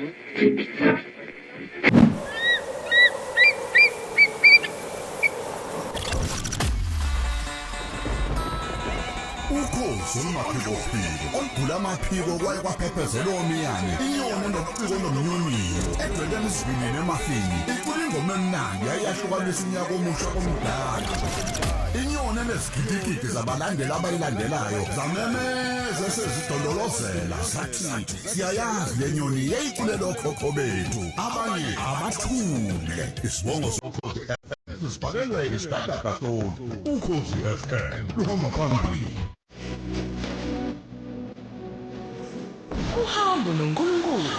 Ukhozi olumaphikophiko olugula amaphiko kwaye kwaphephezela omiyane, inyoni enobuciko nomnyonyiyo edweleni isivinini emafini, icula ingoma emnandi yayahlukanisa unyaka omusha komdala. Inyoni enezigidigidi zabalandeli abayilandelayo zamemeza esezidondolozela zathi siyayazi le nyoni yayiculela okhokho bethu, abanye abathule. Isibongo sokhozi FM sibhalelwe isidadada sonke. Ukhozi FM luhamba phambili. Uhambo noNkulunkulu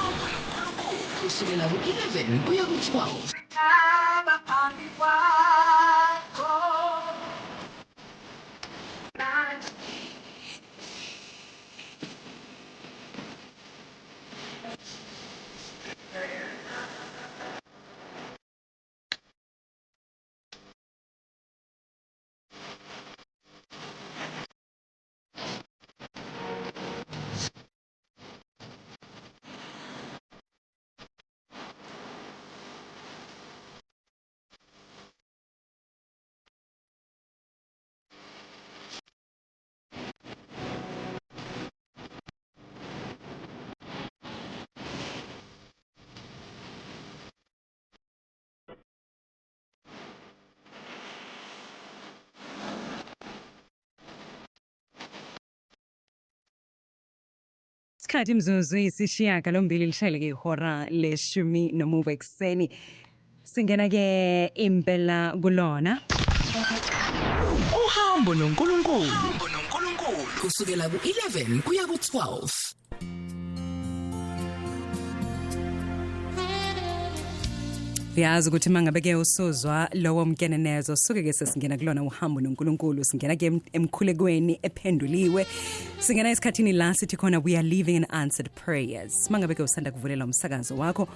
kusukela ku-11 kuya ku-12. Phambi kwakho. Isikhathi imzuzu 8:30 lishayeleke ihora 10:15 ekuseni. Singena ke impela kulona. Uhambo noNkulunkulu. Kusukela ku-11 kuya ku-12. Uyazi ukuthi mangabe ke usuzwa lowo mkenenezo suke ke sesingena kulona uhambo noNkulunkulu, singena ke emkhulekweni ephenduliwe, singena esikhathini la sithi khona we are living in answered prayers. Mangabe ke usanda kuvulela umsakazo wakho,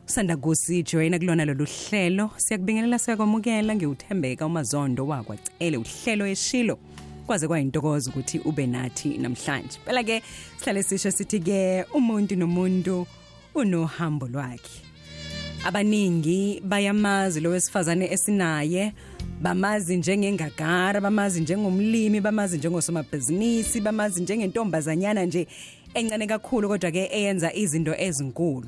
usanda kusijoyina kulona lolu hlelo, siyakubingelela, siyakwamukela. Ngiwuthembeka uMazondo wakwaCele, uhlelo eshilo kwaze kwayintokozo ukuthi ube nathi namhlanje. Phela ke sihlale sisho sithi ke umuntu nomuntu unohambo lwakhe. Abaningi bayamazi lo wesifazane esinaye, bamazi njengengagara, bamazi njengomlimi, bamazi njengosomabhizinisi, bamazi njengentombazanyana nje encane kakhulu kodwa ke eyenza izinto ezinkulu.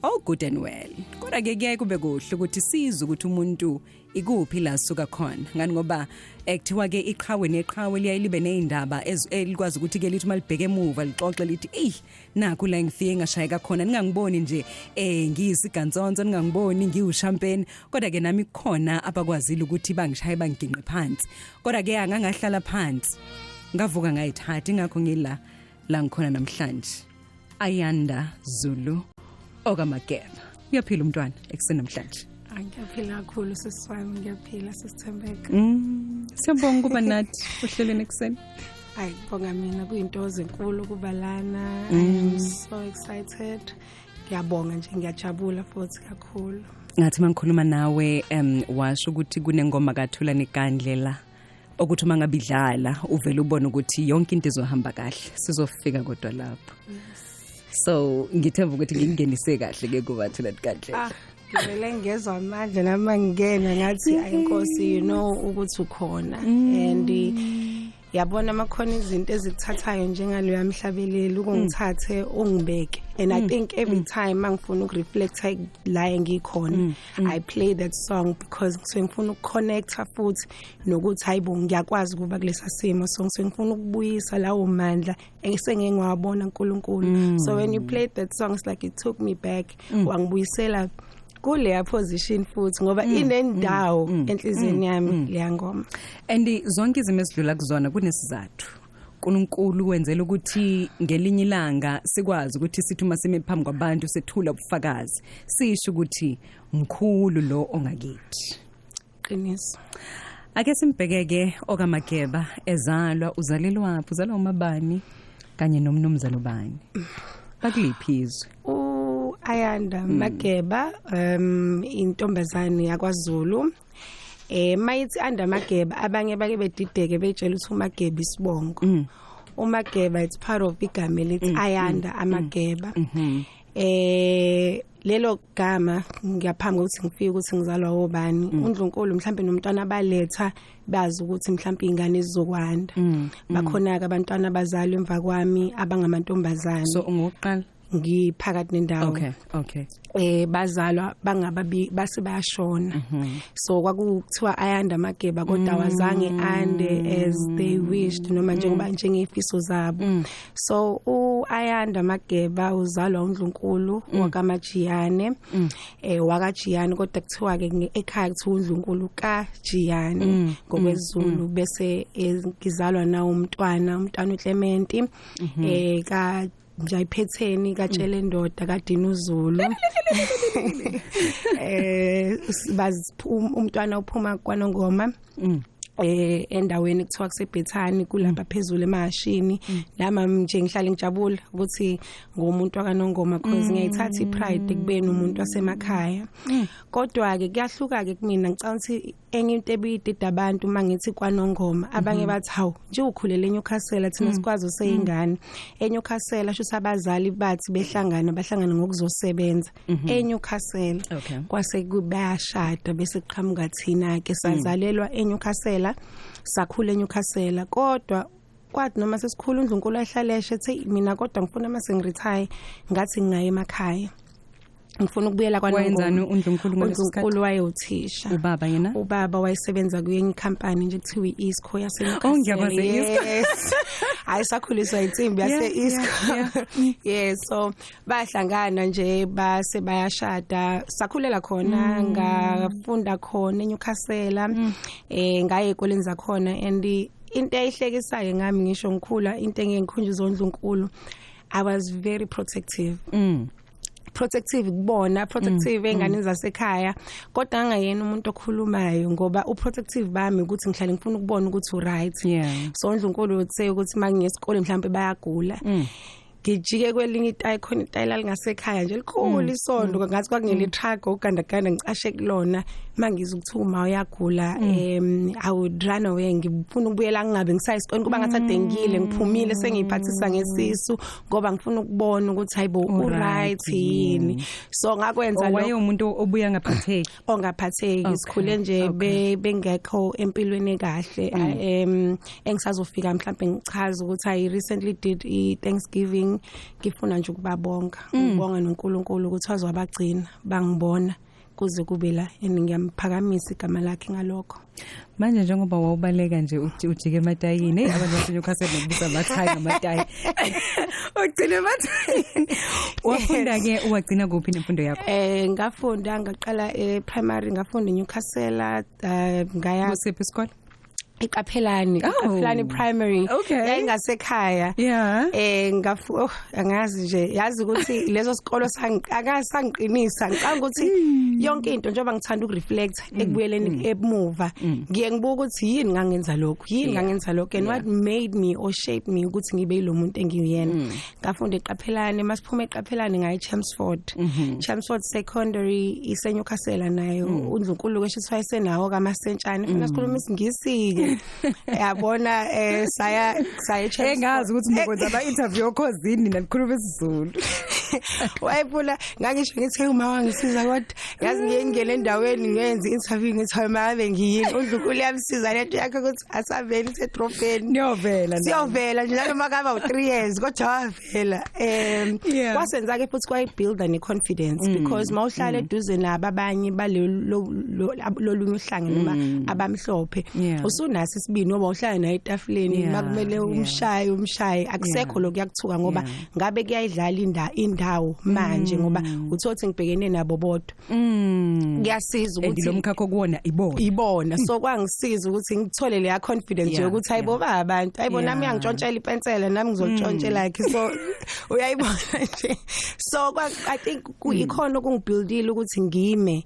All good and well, kodwa ke kuyaye kube kuhle ukuthi sizwe ukuthi umuntu ikuphi la suka khona, ngani ngoba ekuthiwa ke iqhawe neqhawe liyaye libe nezindaba elikwazi ukuthi ke lithi malibheke emuva lixoxe lithi ey, nakhu la ngifike ngashayeka khona, ningangiboni nje ngiyisigantsonso, ningangiboni ngiwushampeni, kodwa ke nami kukhona abakwazile ukuthi bangishaye bangiginqe phansi, kodwa ke angangahlala phansi, ngavuka ngayithatha, ingakho ngila la ngikhona namhlanje. Ayanda Zulu okaMageba, uyaphila umntwana ekuseni namhlanje? Ngiyaphila kakhulu sisi wami, ngiyaphila sisithembeka. Siyabonga ukuba nathi ohlelweni ekuseni. Hayi, bonga mina, kuyintokozo enkulu ukuba lana. I'm so excited. Ngiyabonga nje, ngiyajabula futhi kakhulu. Ngathi mangikhuluma nawe washo ukuthi kunengoma kaThula Nekandlela ukuthi uma ngabe idlala uvele ubone ukuthi yonke into izohamba kahle, sizofika kodwa lapho. So ngithemba ukuthi ngingenise kahle ke kuba Thula Nekandlela. Ngivele ngezwa amandla nami ngingena ngathi ayinkosi, you know ukuthi ukhona. And yabona makhona izinto ezikuthathayo njengaloya mhlabeleli ukungithathe ungibeke, and I think every time mangifuna ukureflect la engikhona, I play that song because ngisuke ngifuna ukuconnecta futhi nokuthi hayibo, ngiyakwazi ukuba kulesa simo, so ngisuke ngifuna ukubuyisa lawo mandla esengeke ngiwabona uNkulunkulu. So when you played that song, it's like it took me back, wangibuyisela kuleya position futhi ngoba inendawo enhliziyweni yami leya ngoma. And zonke izimo esidlula kuzona kunesizathu. uNkulunkulu wenzela ukuthi ngelinye ilanga sikwazi ukuthi sithi uma sime phambi kwabantu sethula ubufakazi, sisho ukuthi mkhulu lo ongakithi. Qiniso. Ake simbhekeke okaMageba ezalwa, uzalelwaphi, uzalwa umabani kanye nomnumzane ubani, bakuliphi izwe? U-Ayanda Mageba, intombazane yakwaZulu. Mayithi Anda Mageba, abanye bake bedideke betshela ukuthi uMageba isibongo. Umageba, it's part of igama elithi Ayanda Amageba. Lelo gama ngiyaphambi ukuthi ngifike ukuthi ngizalwa obani, uNdlunkulu mhlambe nomntwana abaletha bazi ukuthi mhlambe ingane izokwanda. Bakhona ke abantwana abazalwa emva kwami abangamantombazane. So ungokuqala? Ngiphakathi nendawo. Okay. Bazalwa bangababi base bayashona. So kwakuthiwa Ayanda Mageba, kodwa wazange ande as they wished, noma njengoba njengezifiso zabo. So uAyanda Mageba uzalwa uNdlunkulu wakaMajiyane, wakaJiyane, kodwa kuthiwa ke ekhaya kuthiwa uNdlunkulu kaJiyane ngokwesiZulu. Bese ngizalwa na umntwana uClement, ka Njayiphetheni kaTshele ndoda kaDinuzulu. Umntwana uphuma kwaNongoma, endaweni kuthiwa kuseBhethani, kulapha phezulu emahashini. Nami nje ngihlale ngijabula ukuthi ngumuntu wakaNongoma, because ngiyayithatha ipride ekubeni umuntu wasemakhaya. Kodwa ke kuyahluka ke kumina, ngicabanga ukuthi enye into ebidida abantu mangithi kwaNongoma, abanye bathi hawu nje ukhulele eNewcastle, thina sikwazi useyingane eNewcastle, sho abazali bathi behlangana bahlangana ngokuzosebenza eNewcastle. Kwase kubayashada bese kuqhamuka thina ke sazalelwa eNewcastle, sakhula eNewcastle. Kodwa kwathi noma sesikhula uNdlunkulu ayihlaleshe ethi mina kodwa ngifuna mase ngiretire ngathi ngingaye emakhaya, ngifuna ukubuyela kwaNongoma. Wayenzani uNdlunkulu ngaleso sikhathi? uNdlunkulu wayewuthisha. Ubaba yena? Ubaba wayesebenza kuyenye company nje kuthiwa i-Isco yaseNewcastle. Oh, ngiyakwazi i-Isco. Yes. Hayi, sakhuliswa insimbi yase-Isco. Yes, so bahlangana nje base bayashada, sakhulela khona, ngafunda khona eNewcastle, ngaye ezikoleni zakhona. And into eyihlekisayo ngami ngisho ngikhula, into engikhunjuzwa uNdlunkulu, I was very protective. Protective kubona, protective enganeni zasekhaya, kodwa angayena umuntu okhulumayo, ngoba uprotective bami ukuthi ngihlale ngifuna ukubona ukuthi uright. So uNdlunkulu uthe ukuthi mangiyesikole mhlawumbe bayagula, ngijike kwelinye itayi, khona itayi lalingasekhaya nje likhulu isondo, ngathi kwakungele truck ogandaganda, ngicashe kulona. Mangizwa ukuthi uma uyagula, I would run away, ngifuna ukubuyela ngingabe ngisaya esikoleni, kuba ngathi ade ngile ngiphumile sengiyiphathisa ngesisu, ngoba ngifuna ukubona ukuthi hayibo uright yini. So ngakwenza lokho. Waye umuntu obuya ngaphatheki? Ongaphatheki, sikhule nje bengekho empilweni kahle. Engisazofika mhlawumbe ngichaza ukuthi I recently did i Thanksgiving, ngifuna nje ukubabonga, ngibonga noNkulunkulu ukuthi wazwabagcina bangibona kuze kube la, and ngiyamphakamisa igama lakhe ngalokho. Manje njengoba wawubaleka nje ujike ematayini, abantu baseNewcastle nokubiza amathayi ngamatayi, ugcine emathayini. Wafunda ke, wagcina kuphi nemfundo yakho? Ngafunda, ngaqala e-primary, ngafunda eNewcastle, ngaya kusiphi isikole? Iqaphelani, Iqaphelani Primary. Yayingasekhaya. Ngafu angazi nje, yazi ukuthi leso sikolo sangiqinisa, ngicanga ukuthi yonke into njengoba ngithanda ukureflect ekubuyeleni emuva, ngiye ngibuka ukuthi yini ngangenza lokho, yini ngangenza lokho, and what made me or shaped me ukuthi ngibe lo muntu engiyena. Ngafunda eQaphelani, masiphuma eQaphelani ngaye Chelmsford. Chelmsford Secondary iseNewcastle nayo, uNdlunkulu ke shithi wayesenawo kaMasentshane, funa sikhuluma isiNgisi. Yabona, saya saya Engazi ukuthi ngokwenza ama interview okhosini nanikhuluma isiZulu. Wayefuna ngangisho ngithi uma wangisiza, kodwa yazi ngiye ngingena endaweni ngenze interview ngithi hayi mabe ngiyini, uNdlunkulu yamsiza lento yakhe ukuthi asaveli isedrobheni. Niyovela. Siyovela nje noma kaba u3 years, kodwa wavela. Kwasenza ke futhi kwayibuilda ne confidence, because mawuhlala eduze nabo abanye balelo lolunye uhlanga noma abamhlophe, usunaso isibini ngoba uhlala naye etafuleni, makumele umshaye, akusekho lokuyakuthuka, ngoba ngabe kuyayidlala indawo manje, ngoba uthothi ngibhekene nabo bodwa. Kuyasiza ukuthi lo mkhakho kuwona ibona. So kwangisiza ukuthi ngithole leya confidence yokuthi hayibo ba abantu, hayibo nami uyangishontshela ipensela, nami ngizolitshontshela yakhe, so uyayibona nje. So I think ikhona okungibuildile ukuthi ngime.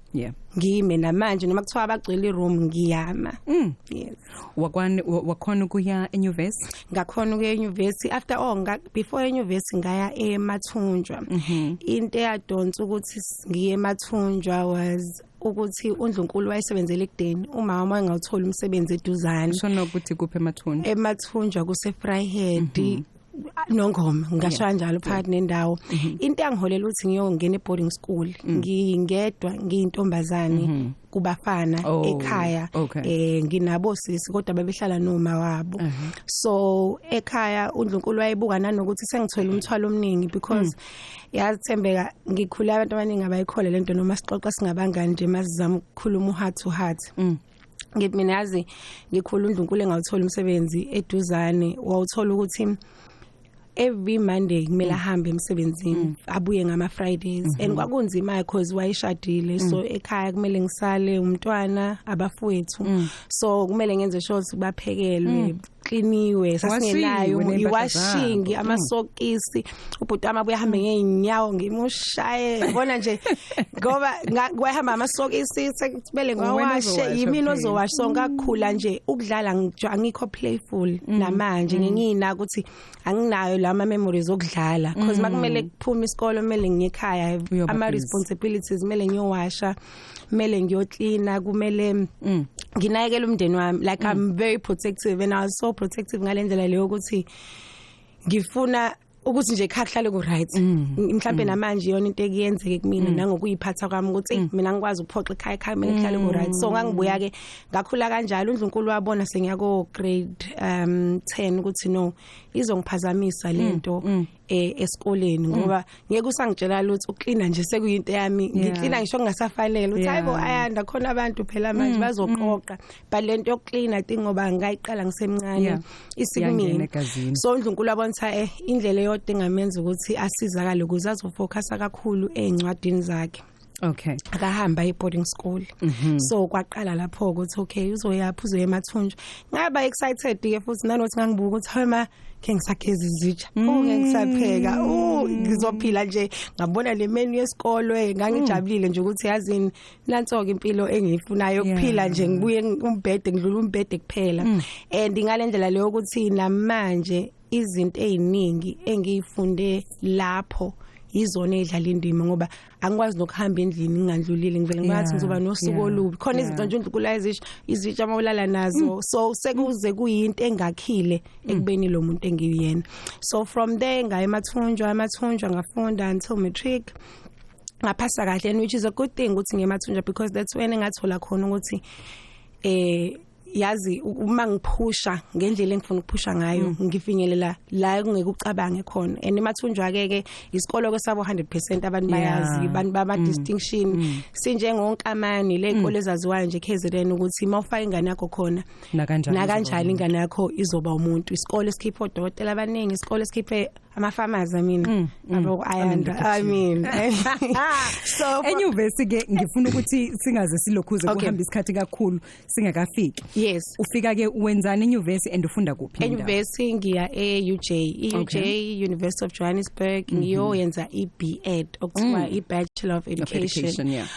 Ngime namanje noma kuthiwa abagcwele iroom, ngiyama. Yes. Wakhona ukuya enyuvesi? Ngakhona ukuya enyuvesi after all. Before enyuvesi ngaya eMathunjwa. Into eyadonsa ukuthi ngiye eMathunjwa was ukuthi uNdlunkulu wayesebenzela ekudeni, umama wayengawuthola umsebenzi eduzane. Usho nokuthi kuphi eMathunjwa? EMathunjwa kuse Vryheid, Nongoma, ngisho kanjalo, phakathi nendawo. Into yangiholela ukuthi ngiyongena eboarding school ngingedwa, ngiyintombazane kubafana ekhaya. Nginabo sisi kodwa babehlala noma wabo. So ekhaya uNdlunkulu wayebuka nanokuthi sengithwele umthwalo omningi, because yathembeka, ngikhula abantu abaningi abayikhola lento noma sixoxa singabangani nje, masizama ukukhuluma heart to heart. Ngithi mina, yazi, ngikhula uNdlunkulu engawuthola umsebenzi eduzane, wawuthola ukuthi every Monday kumele ahambe emsebenzini, abuye ngama Fridays, and kwakunzima because wayeshadile. So ekhaya kumele ngisale, umntwana, abafowethu, so kumele ngenze sure ukuthi baphekelwe, kliniwe, sasingenayo Washiwe ney'mpahla iwashing, zabo. Amasokisi, ubhuti wami abuye ahambe ngeenyawo, ngimushaye, yabona nje, ngoba kwahamba amasokisi, sekumele Wena ngiwawashe. ozowasha Yimina kuphela. ozowasha. So ngakhula nje ukudlala, angikho playful namanje. Ngingina ukuthi anginayo lama memories okudlala, because makumele kuphume isikole, kumele ngiye ekhaya, Uyoba ama busy. responsibilities, kumele ngiyowasha, kumele ngiyoklina, kumele nginakekele umndeni wami. Like, I'm very protective, and I was so protective ngalendlela leyo ukuthi ngifuna ukuthi nje ekhaya kuhlale ku right. Mhlambe namanje iyona into ekuyenzeke kumina nangokuyiphatha kwami, ukuthi "Eyi, mina ngikwazi ukuphoxa ekhaya, ekhaya kumele kuhlale ku right." So ngangibuya ke, ngakhula kanjalo. UNdlunkulu wabona sengiya ko grade 10 ukuthi no, izongiphazamisa lento esikoleni, ngoba ngeke usangitshela lutho, uklina nje sekuyinto yami, ngiklina ngisho kungasafanele, uthi hayibo, ayanda khona abantu phela manje bazoqoqa. But lento yokuklina, I think ngoba ngayiqala ngisemncane, Yangena isikumina. egazini. So uNdlunkulu wabona indlela eyodwa engamenza ukuthi asizakale ukuze azofocus kakhulu ey'ncwadini zakhe, akahamba e-boarding school. So kwaqala lapho ukuthi okay, uzoyaphi? Uzoya eMathunjwa. Ngaba excited ke futhi, nanokuthi ngangibuka ukuthi hayi ma, ke ngisageza izitsha, oh, ngeke ngisapheka, oh, ngizophila nje. Ngabona le menu yesikolo, ngangijabulile nje ukuthi yazini, nanso ke impilo engiyifunayo, ukuphila nje, ngibuye umbhede, ngidlula umbhede kuphela. And ngalendlela leyo ukuthi namanje izinto eziningi engiyifunde lapho izona ezidlala indima, ngoba angikwazi nokuhamba endlini ngingandlulile, ngivele ngathi ngizoba nosuku olubi khona. Izinto nje uNdlunkulu ayizisho, izitsha amawulala nazo, so sekuze kuyinto engakhile ekubeni lo muntu engiyena. So from there ngaye eMathunjwa. EMathunjwa ngafunda until matric, ngaphasa kahle, and which is a good thing ukuthi ngiye eMathunjwa, because that's when engathola khona ukuthi yazi, uma ngiphusha ngendlela engifuna ukuphusha ngayo, ngifinyelela la kungeke ucabange khona. And eMathunjwa ke isikolo kwesabo 100%, abantu bayazi, abantu bama distinction, sinjengonkamani le ikole ezaziwayo nje KZN, ukuthi mawufaka ingane yakho khona, Nakanjani nakanjani izoba ingane yakho izoba umuntu. Isikole esikhipha odokotela abaningi, isikole esikhiphe ama-farmers, I mean, abo ayanda, I mean, so Enyuvesi ke, ngifuna ukuthi singaze silokhuze kuhamba isikhathi kakhulu singakafiki. Yes. Ufika ke, wenzani enyuvesi and ufunda kuphi nendawo? Enyuvesi ngiya e-UJ, i-UJ, University of Johannesburg, ngiyoyenza i-B.Ed, okuthiwa i-Bachelor of Education. Education, yeah.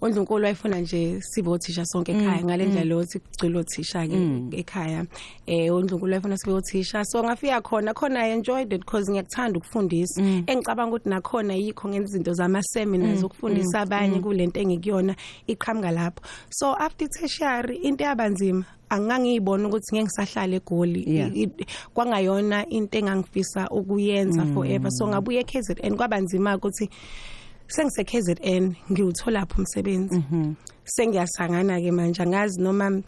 UNdlunkulu wayefuna nje sibe othisha sonke ekhaya, ngale ndlela leyo ukuthi kugcwele othisha ke ekhaya. UNdlunkulu wayefuna sibe othisha, so ngafika khona khona, I enjoyed it because ngiyakuthanda ukufundisa. Engicabanga ukuthi nakhona yikho ngenza izinto zama seminars ukufundisa abanye kulento engikuyona, iqhamuka lapho. So after tertiary into yabanzima, angangiyibona ukuthi ngeke ngisahlala eGoli. Kwangayona into engangifisa ukuyenza forever, so ngabuye eKZN. Kwabanzima ukuthi sengise KZN, ngiwuthola phi umsebenzi? Sengiyasangana ke manje, angazi noma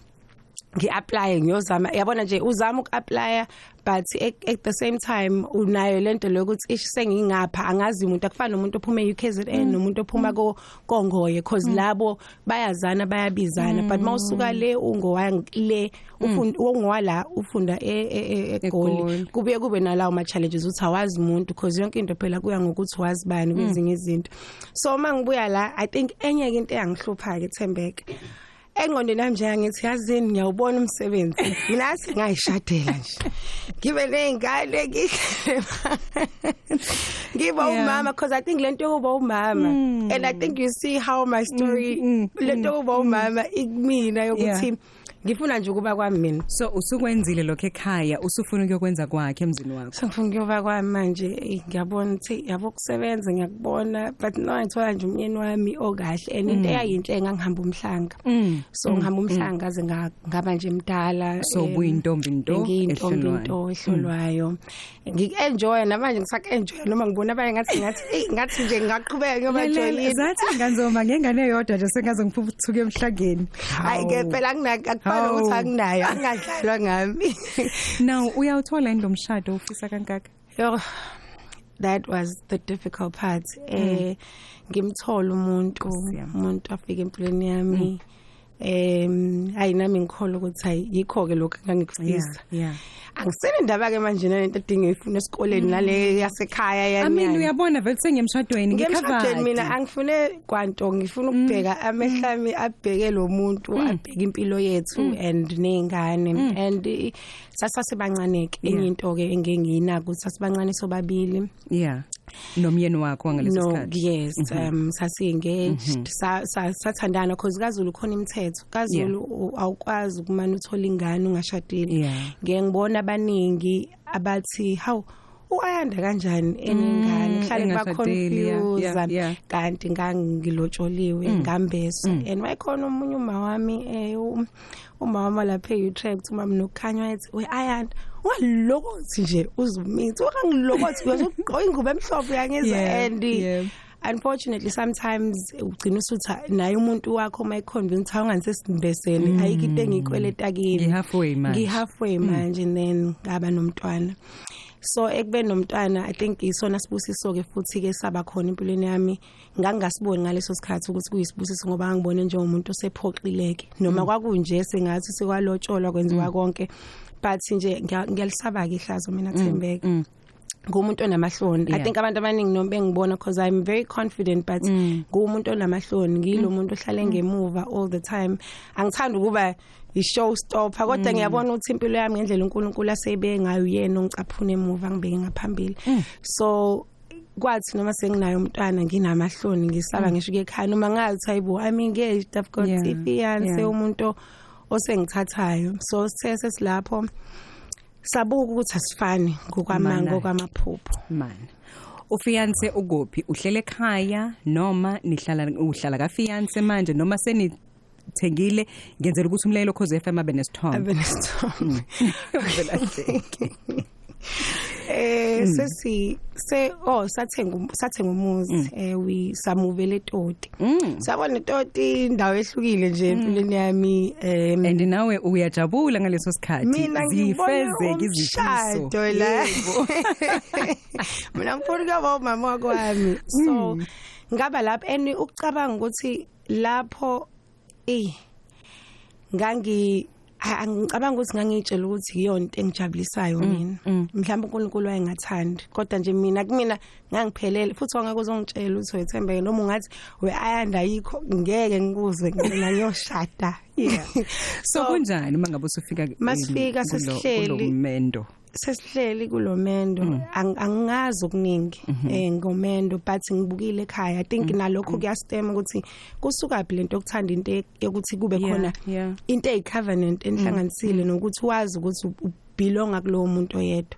ngi-apply, ngiyozama, yabona nje, uzama uku-applya, but at the same time unayo lento lokuthi ish, sengingapha, angazi umuntu. Akufana nomuntu ophuma e-UKZN nomuntu ophuma ko Kongoye, cause labo bayazana, bayabizana, but mawusuka le, ungowa le, ufunda, ungowala, ufunda eGoli, eGoli. Kubuye kube nalawo ma challenges ukuthi awazi umuntu, because yonke into phela kuya ngokuthi wazi bani kwezinye izinto. So uma ngibuya la, I think enye ke into eyangihlupha ke, Thembeka, Engqondweni yami nje ngithi yazini ngiyawubona umsebenzi. Mina sengayishadela nje. Ngibe nezingane ngihle. Ngiba umama, because I think lento yokuba umama, and I think you see how my story, lento yokuba umama ikumina yokuthi ngifuna nje ukuba kwami mina. So usukwenzile lokho ekhaya, usufuna ukuyokwenza kwakhe emzini wakho. Sengifuna ukuyoba kwami manje. Ngiyabona ukuthi yabo kusebenza ngiyakubona, but no, ngithola nje umyeni wami okahle, and into eyayinhle ngangihamba umhlanga. So ngihamba umhlanga aze ngaba nje mdala. So ubuyintombi nto. Ngiyintombi nto ehlolwayo. Ngiku-enjoy namanje, ngisaku-enjoy noma ngibona abanye ngathi eyi, ngathi nje ngingaqhubeka ngiyobajoyina. Zathi nganzoma ngengane eyodwa nje sengaze ngiphuphuke emhlangeni. Hayi ke phela akufana ukuthi anginayo, angadlalwa ngami. Now uyawuthola yini lo mshado ufisa kangaka? Yo, that was the difficult part. Ngimthola umuntu afike empilweni yami. Hayi nami ngikholwa ukuthi hayi yikho ke lokho engangikufisa. Angisene indaba ke manje nalento edinga ifuna esikoleni nale yasekhaya yani. I mean uyabona vele sengiyemshadweni ngicovered. Mina angifune kwanto, ngifuna ukubheka amehlo ami abheke lo muntu, abheke impilo yethu and nezingane, and sasasebancane ke enye into ke engengiyinaka ukuthi sasibancane sobabili. Yeah. Nomyeni wakho ngaleso sikhathi. No, yes, sasi engaged, sathandana because kaZulu khona imithetho. KaZulu awukwazi ukumana uthola ingane ungashadile. Ngeke ngibona abaningi abathi hawu uAyanda kanjani enengane, kuhlale ba confuse, kanti ngangilotsholiwe ngambeswa. And wayekhona omunye uma wami, uma wami lapha eUtrecht, umama nokukhanya, wayethi we Ayanda ungalokothi nje uzumithi, ungangilokothi uyozugqoka ingubo emhlophe uyangizwa. And unfortunately sometimes ugcina usutha naye umuntu wakho uma econvince awunganisesimbeseni, ayikho into engiyikweleta kimi, ngi halfway manje. And then ngaba nomntwana. So ekubeni nomntwana, I think isona sibusiso ke futhi ke saba khona empilweni yami. Ngangingasiboni ngaleso sikhathi ukuthi kuyisibusiso, ngoba ngangibone njengomuntu osephoxileke, noma kwakunje sengathi sekwalotsholwa kwenziwa konke, but nje ngiyalisaba ke ihlazo mina, Thembeka. Ngumuntu onamahloni. I think abantu abaningi noma bengibona, because I'm very confident, but ngumuntu onamahloni, ngilo muntu ohlale ngemuva all the time. Angithandi ukuba i-show stopper, kodwa ngiyabona ukuthi impilo yami ngendlela uNkulunkulu aseyibeke ngayo, yena ongicaphuna emuva ngibeke ngaphambili. So kwathi noma senginayo umntwana nginamahloni, ngisaba ngisho ekhaya noma ngazi hayibo, I'm engaged, I've got a fiance, umuntu osengithathayo. So sesilapho sabuka ukuthi asifani ngokwamanga kwamaphupho. Man, ufiance ukuphi? Uhlele ekhaya noma nihlala, uhlala ka fiance manje noma senithengile? Ngenzela ukuthi umlaleli Ukhozi FM abe nesithombe. Abe nesithombe. Sesi se oh sathenga umuzi, we samuvele eToti. Sabona eToti indawo ehlukile nje empilweni yami. And nawe uyajabula ngaleso sikhathi, zifezeke izifiso la. Mina ngifuna ukuba umama wakwami, so ngaba lapha and ukucabanga ukuthi lapho angicabanga ukuthi ngangitshela ukuthi iyona into engijabulisayo mina. Mhlawumbe uNkulunkulu wayengathandi, kodwa nje mina kumina ngangiphelele, futhi wangeke uzongitshela ukuthi uyethembeke noma ungathi we Ayanda ayikho, ngeke ngikuzwe, mina ngiyoshada. Yeah. So kunjani uma ngabe usufika? Masifika sesihleli mendo, sesihleli kulomendo, angingazi okuningi ngomendo, but ngibukile ekhaya. I think nalokho kuyastem ukuthi kusuka phi lento yokuthanda into yokuthi kube khona into eyi covenant enhlanganisile, nokuthi wazi ukuthi ubelonga kulowo muntu oyedwa,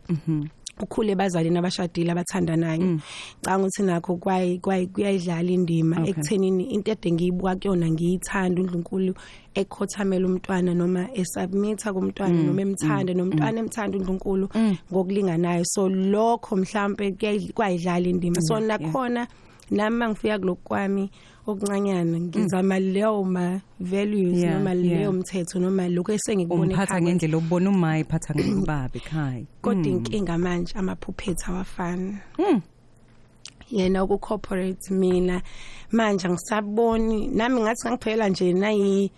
ukhule ebazalini abashadile abathandanayo. Ngicabanga ukuthi nakho kuyayidlala indima ekuthenini into ede ngiyibuka kuyona ngiyithanda, uNdlunkulu ekhothamela umntwana noma esubmitha kumntwana, noma emthanda nomntwana emthanda uNdlunkulu ngokulinganayo. So lokho mhlambe kwayidlala indima. So nakhona nami mangifika kulokhu kwami okuncanyana, ngizama leyo ma values noma leyo mthetho noma lokho esengikubona. Umphatha ngendlela obona uma iphatha ngobaba ekhaya. Kodwa inkinga manje amaphupho ethu awafani. Yena uku corporate, mina manje angisaboni nami, ngathi ngangiphela nje nayi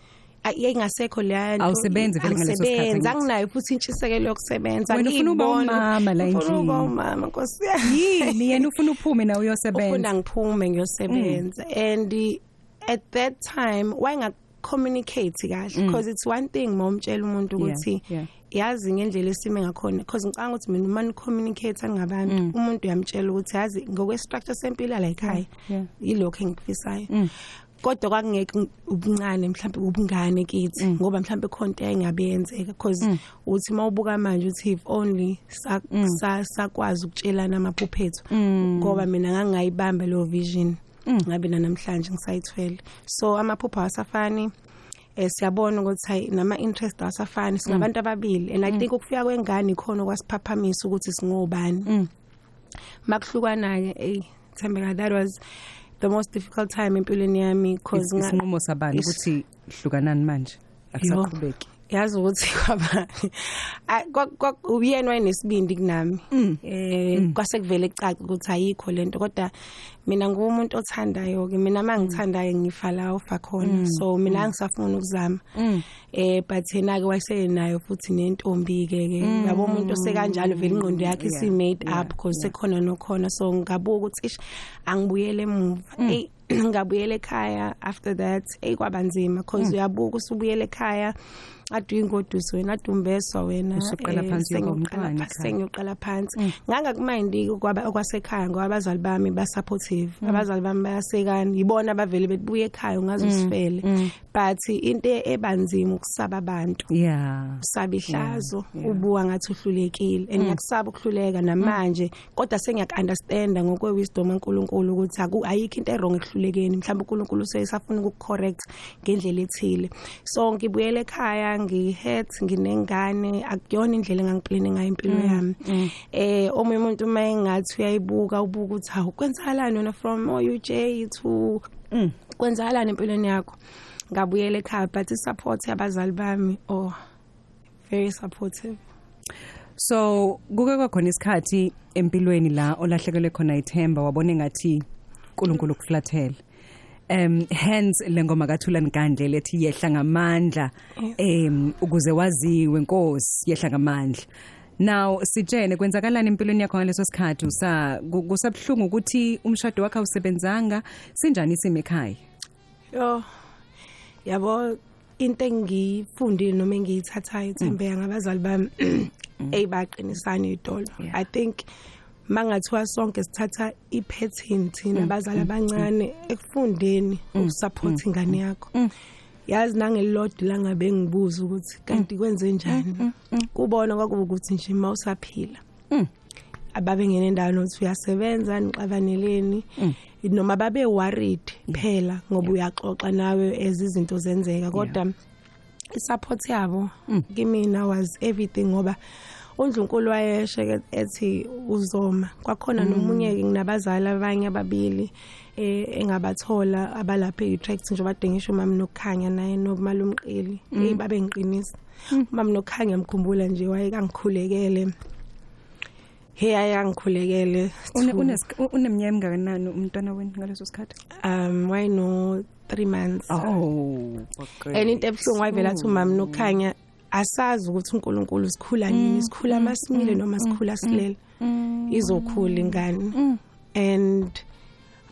yayingasekho leya nto. Awusebenzi vele ngaleso sikhathi, Angisebenzi, angithi? Anginayo futhi intshisekelo yokusebenza. Wena ufuna ukuba Angiyiboni. umama la Ngifuna ukuba endlini. umama, nkosi yami. Yini, yena ufuna uphume nawe uyosebenza? Ufuna ngiphume ngiyosebenza, and at that time wayenga Communicate kahle, because it's one thing momtshela umuntu ukuthi yazi ngendlela esime ngakhona, because ngicanga ukuthi mina uma ni communicate ngabantu, umuntu uyamtshela ukuthi yazi ngokwe structure sempilo la ekhaya yilokho engikufisayo. Kodwa kwakungeke ubuncane mhlawumbe ubungane kithi, ngoba mhlawumbe khona into engabe yenzeka, because uthi mawubuka manje uthi if only sakwazi ukutshelana amaphupho ethu, ngoba mina ngangayibamba lo vision, ngabe namhlanje ngisayithwele. So amaphupho awasafani, siyabona ukuthi hayi, nama interest awasafani, singabantu ababili. And I think ukufika kwengane ikhona kwasiphaphamisa ukuthi singobani. Makuhlukana ke, hey Thembeka, that was the most difficult time empilweni yami, because Isinqumo sabani ukuthi hlukanani manje, akusaqhubeki? Yazi ukuthi kwaba uyena wayenesibindi kunami, kwase kuvele kucaca ukuthi ayikho lento. Kodwa mina ngumuntu othandayo ke, mina mangithandayo ngifa la ufa khona, so mina angisafuni ukuzama. But yena ke wayesenayo futhi nentombi ke, yabo, umuntu osekanjalo vele ingqondo yakhe isi made up, because sekhona nokhona. So ngabuka ukuthi ish, angibuyele emuva. Hey, ngabuyela ekhaya after that. Hey, kwabanzima, because uyabuka usubuyela ekhaya, ade uyingoduso wena, ade umbeswa wena. Usuqala phansi, uyoba umntwana ekhaya. Sengiyoqala phansi. Ngangakumindi kwaba okwasekhaya, ngoba abazali bami ba supportive, abazali bami bayasekana, yibona abavele bebuye ekhaya ungaze usifele. But into ebanzima ukusaba abantu, usaba ihlazo, ubuka ngathi uhlulekile, and ngiyakusaba ukuhluleka namanje. Kodwa sengiyaku-understanda ngokwe wisdom kaNkuluNkulu ukuthi ayikho into e-wrong ekuhlulekeni, mhlawumbe uNkulunkulu usesafuna ukukucorrect ngendlela ethile. So ngibuyele ekhaya ngi-hurt, nginengane, akuyona indlela engangiplane ngayo impilo yami. Omunye umuntu uma engathi uyayibuka, ubuka ukuthi hawu, kwenzakalani wena from OUJ to kwenzakalani empilweni yakho. Ngabuyela ekhaya, but i-support yabazali bami, oh, very supportive. So kuke kwakhona isikhathi empilweni la olahlekelwe khona ithemba, wabona engathi uNkulunkulu ukuflathela, hence le ngoma kaThulani Gandle lethi "Yehla Ngamandla", ukuze waziwe Nkosi, yehla ngamandla. Now sitshene, kwenzakalani empilweni yakho ngaleso sikhathi? Usa kusabhlungu ukuthi umshado wakho awusebenzanga? Sinjani isimo ekhaya? Yo, yabo, into engiyifundile noma engiyithathayo, Thembeka, ngabazali bami, eyibaqinisana idolo. I think mangathiwa sonke sithatha ipattern, thina abazali abancane, ekufundeni ukusupport ingane yakho. Yazi, nangelilodwa la ngabe ngibuza ukuthi kanti kwenze njani, kubona kwakuba ukuthi nje mawusaphila, ababe ngene endaweni ukuthi uyasebenza, nixabaneleni, noma babe worried phela ngoba uyaxoxa nawe as izinto zenzeka. Kodwa isupport yabo kimina was everything, ngoba uNdlunkulu wayeshe ethi uzoma kwakhona. Nomunye ke, nginabazali abanye ababili engabathola abalapha e-Utrecht nje, bade ngisho umama Nokukhanya naye nomalumqeli, hey, babe ngiqinisa. Umama Nokukhanya, ngikhumbula nje wayekangikhulekele, hey, ayangikhulekele. Uneminyaka engakanani umntwana wenu ngaleso sikhathi? Wayeno 3 months. Oh, okay. And into ebuhlungu, wayevela athi umama Nokukhanya, asazi ukuthi uNkulunkulu sikhula nini, sikhula masimile noma sikhula silele, izokhula ingane. And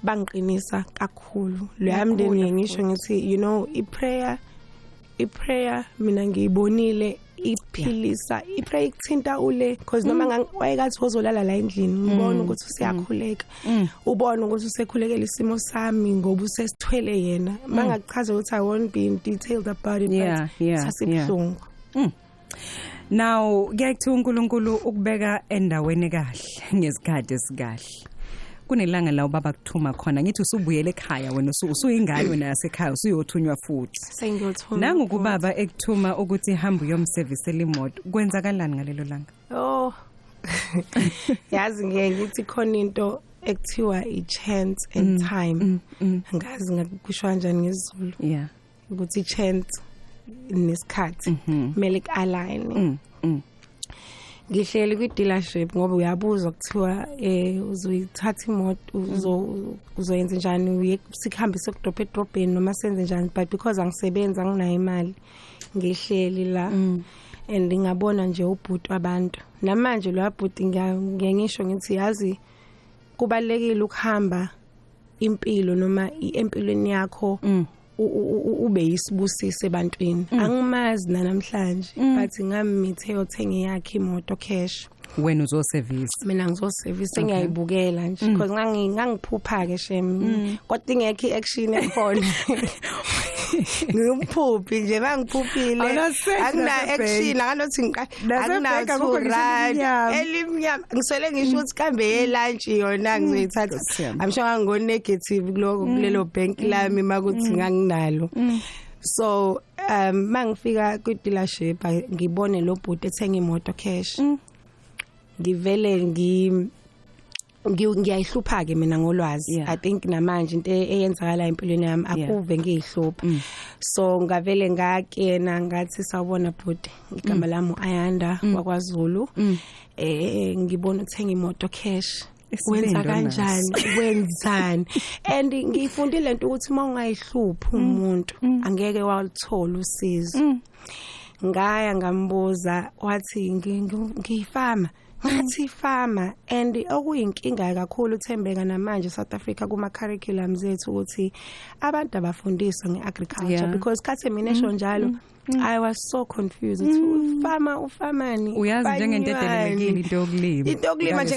bangiqinisa kakhulu lo mndeni. Ngisho ngithi, i-prayer mina ngiyibonile iphilisa. I-prayer ikuthinta ule, because noma wayekathi wozolala la endlini, ngibona ukuthi usiyakhuleka, ubona ukuthi usekhulekela isimo sami ngoba usesithwele yena. Mangakuchaza ukuthi I won't be in detailed about it, but sasibuhlungu. Now kuyakuthiwa uNkulunkulu ukubeka endaweni kahle ngesikhathi esikahle. Kunelanga la ubaba kuthuma khona, ngithi usubuyele ekhaya wena, usuyingane wena yasekhaya, usuyothunywa futhi. Sengiyothuma. Nangu kubaba ekuthuma ukuthi hamba uyomservice imoto. Kwenzakalani ngalelo langa? Oh, yazi ngeke ngithi khona into ekuthiwa i-chance and time, angazi ngakusho kanjani ngesiZulu, ukuthi i-chance nesikhathi kumele ku-align. Ngihleli kwi-dealership, ngoba uyabuza kuthiwa uzoyithatha imoto, uzoyenza njani, uye sikhambe sokudropha edrobheni noma senze njani. But because angisebenzi, anginayo imali, ngihleli la and ngabona nje ubhuti wabantu. Namanje lo bhuti, ngiye ngisho ngithi yazi kubalekile ukuhamba impilo noma empilweni yakho. Ube yisibusiso ebantwini. Angimazi namhlanje, but ngammithe yothenga yakhe imoto cash. Wena uzoservice? Mina ngizoservice, ngiyayibukela nje because ngangiphupha ke shem, kodwa ingekho iaction ekhona, ngiyumphuphi nje, mangiphuphile akuna action, akanothi akuna 2 rand elimnyama, ngiswele ngisho ukuthi kambe ye lunch yona ngizoyithatha. I'm sure ngango negative kuloko kulelo bank lami makuthi nganginalo. So mangifika ku dealership, ngibone lo bhuti ethenga imoto cash, ngivele ngiyayihlupha ke mina ngolwazi. I think namanje into eyenzakala empilweni yami akuve ngiyihlupha. So ngavele ngakena ngathi, "Sawubona bhuti, igama lami uAyanda wakwaZulu, ngibona uthenga imoto cash, wenza kanjani, wenzani?" And ngifundile lento ukuthi uma ungayihluphi umuntu angeke walithola usizo. Ngaya ngambuza, wathi, "Ngiyifama." Ngathi, "Farmer?" And okuyinkinga kakhulu, Thembeka, namanje South Africa kuma curriculums ethu ukuthi abantu abafundiswa ngeagriculture, because khathi mina esho njalo I was so confused ukuthi ufama ufamani. Uyazi njengento edelelekile into yokulima. Into yokulima nje,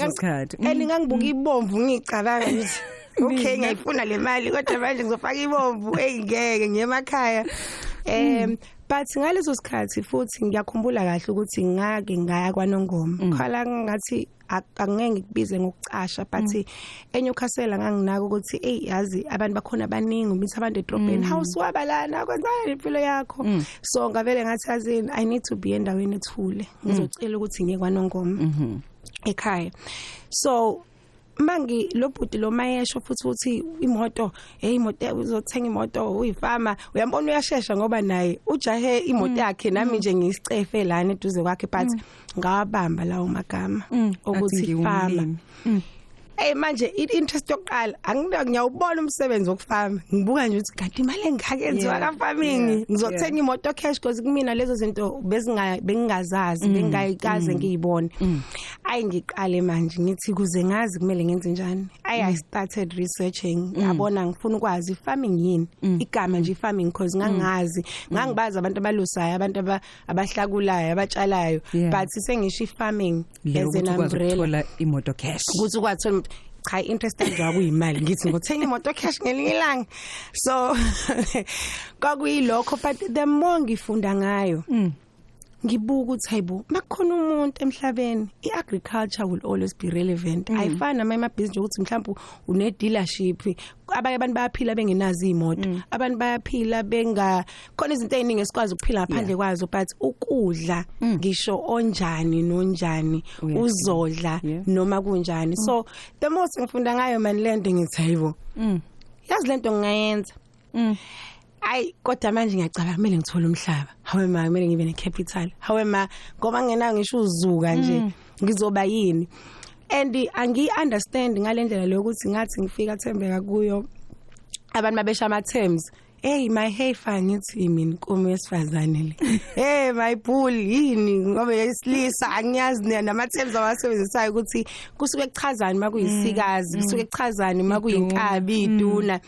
and ngangibuka ibomvu ngicabanga ukuthi okay, ngiyayifuna le mali, kodwa manje ngizofaka ibomvu, engeke ngiye emakhaya. But ngaleso sikhathi futhi ngiyakhumbula kahle ukuthi ngake ngaya kwaNongoma, khala ngathi angeke ngikubize ngokucasha, but eNewcastle nganginaka ukuthi hey, yazi abantu bakhona abaningi, umithi abantu edrobheni, hawusiwaba lana, kwenzani impilo yakho? So ngavele ngathi, yazini, I need to be endaweni ethule, ngizocela ukuthi ngiye kwaNongoma ekhaya. So mangi lo bhuti lo mayesho futhi uthi imoto, hey, imoto, uzothenga imoto, uyifama, uyambona uyashesha ngoba naye ujahe imoto yakhe, nami nje ngiyisicefe lana eduze kwakhe, but ngawabamba lawo magama ukuthi farmer. Hey, manje i-interest yokuqala angina, ngiyawubona umsebenzi wokufama, ngibuka nje ukuthi kanti imali engaka yenziwa ka farming, ngizothenga imoto cash, because kumina lezo zinto bezinga bengingazazi, bengingayikaze ngiyibone. Ayi, ngiqale manje ngithi kuze ngazi kumele ngenze njani. I started researching, yabona, ngifuna ukwazi farming yini, igama nje farming, because ngangazi, ngangibazi abantu abalusayo, abantu abahlakulayo, abatshalayo, but sengisho farming as an umbrella, imoto cash. Ukuthi ukwazi, cha, interest nje akuyimali, ngithi ngothenga imoto cash ngelinye ilanga. So kwakuyilokho, but the more ngifunda ngayo, ngibuka ukuthi hayibo, makukhona umuntu emhlabeni, iagriculture will always be relevant. Ayifani nama amabhizinisi ukuthi mhlawumbe une dealership, abanye abantu bayaphila bengenazo imoto, abantu bayaphila benga khona izinto eziningi esikwazi ukuphila ngaphandle kwazo, but ukudla, ngisho onjani nonjani uzodla noma kunjani. So the most ngifunda ngayo man lento, ngithi hayibo, yazi lento ngingayenza. Ayi, kodwa manje ngiyacabanga kumele ngithole umhlaba, hawe ma, kumele ngibe necapital, hawe ma, ngoba ngenayo ngisho uzuka nje ngizoba yini? And angi understand ngalendlela lokuthi ngathi ngifika, Thembeka, kuyo abantu babesha ama terms, "Hey, my heifer," ngithi mina, "inkomo yesifazane le." "Hey, my bull," yini, ngoba yesilisa, angiyazi nama terms abasebenzisayo ukuthi kusuke kuchazani makuyisikazi, kusuke kuchazani makuyinkabi, iduna,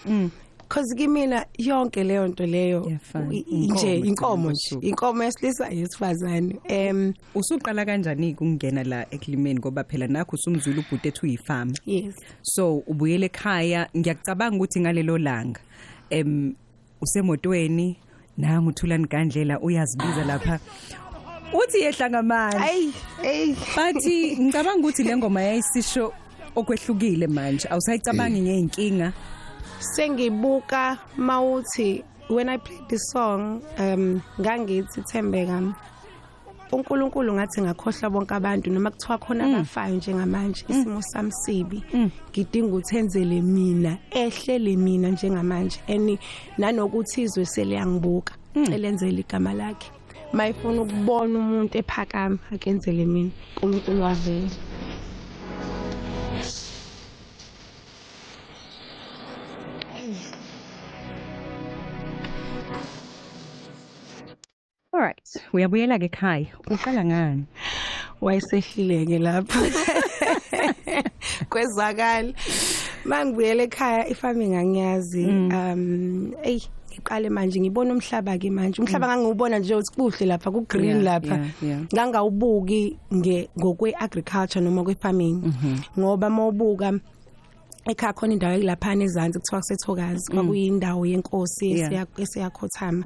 cause kimina yonke leyo nto leyo nje inkomo nje, inkomo yesilisa, yesifazane. Usuqala kanjani ukungena la ekulimeni? Ngoba phela nakho usumzulu ubhuti ethu uyifama. Yes. So ubuyele ekhaya, ngiyacabanga ukuthi ngalelo langa usemotweni, nangu uThulani Gandlela uyazibiza lapha, uthi yehla ngamandla. Hey, hey. Bathi ngicabanga ukuthi le ngoma yayisisho okwehlukile, manje awusayicabangi ngeinkinga. Sengibuka mawuthi when I played the song, ngangithi, Thembeka, uNkulunkulu ngathi ngakhohlwa bonke abantu noma kuthiwa khona abafayo njengamanje, isimo sami sibi, ngidinga ukuthi enzele mina, ehlele mina njengamanje, and nanokuthi izwe seliyangibuka, elenzele igama lakhe, mayifuna ukubona umuntu ephakama, akenzele mina. uNkulunkulu wavela. Alright, uyabuyela ke ekhaya. Uqala ngani? Wayesehlileke lapho. Kwezakala. Mangibuyele ekhaya, ifarming angiyazi. Ey. Ngiqale manje ngibona umhlaba ke manje, umhlaba ngangiwubona nje ukuthi kuhle lapha, ku green lapha, ngangawubuki ngokwe agriculture noma kwe farming, ngoba mawubuka ekhaya khona indawo lapha ezansi kuthiwa kuseThokazi, kwakuyindawo yenkosi esiyakhothama.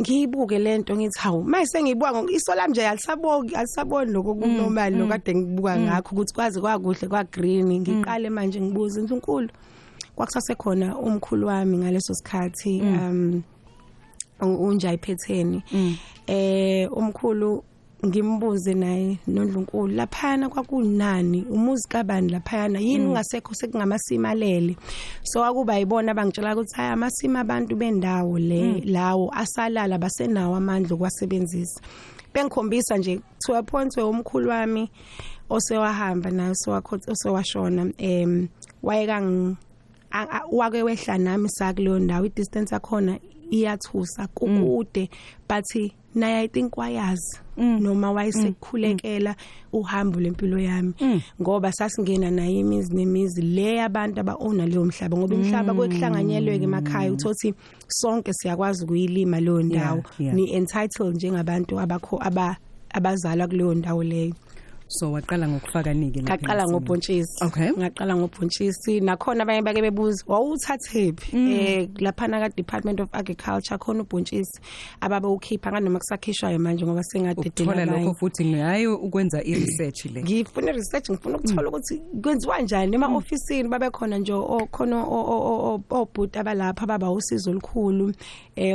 Ngiyibuke lento ngithi hawu, manje sengiyibuka iso lami nje alisaboki, alisaboni lokho kunormal lokade ngibuka ngakho ukuthi kwazi kwakuhle kwa green. Ngiqale manje ngibuza uNkulunkulu, kwakusasekhona umkhulu wami ngaleso sikhathi, uNjayiphetheni, umkhulu ngimbuze naye noNdlunkulu laphana kwakunani, umuzi kabani laphana, yini ungasekho sekungamasimalele. So akuba yibona abangitshela ukuthi hayi, amasima abantu bendawo le lawo asalala basenawo amandla okwasebenzisa. Bengikhombisa nje to a point where umkhulu wami osewahamba naye osewashona, wayekang wake wehla nami sakuleyo ndawo, i-distance yakhona iyathusa, kukude, but naye I think wayazi noma wayesekukhulekela uhambo lempilo yami, ngoba sasingena naye imizi nemizi le abantu aba-owner leyo mhlaba, ngoba imhlaba kwekuhlanganyelwe emakhaya uthothi sonke siyakwazi ukuyilima leyo ndawo, ni entitled njengabantu abakho abazalwa kuleyo ndawo leyo. So waqala ngokufaka nike lapha? Ngaqala ngobhontshisi. Ngaqala ngobhontshisi, nakhona abanye bake bebuza wawuthathephi, lapha na ka Department of Agriculture khona ubhontshisi ababe ukhipha nganoma kusakhishwayo manje ngoba sengadedela abanye. Ukuthola lokho futhi ngayo ukwenza i-research le. Ngifuna i-research, ngifuna ukuthola ukuthi kwenziwa kanjani ema officeini, babe khona nje okhona obhuti abalapha baba usizo olukhulu,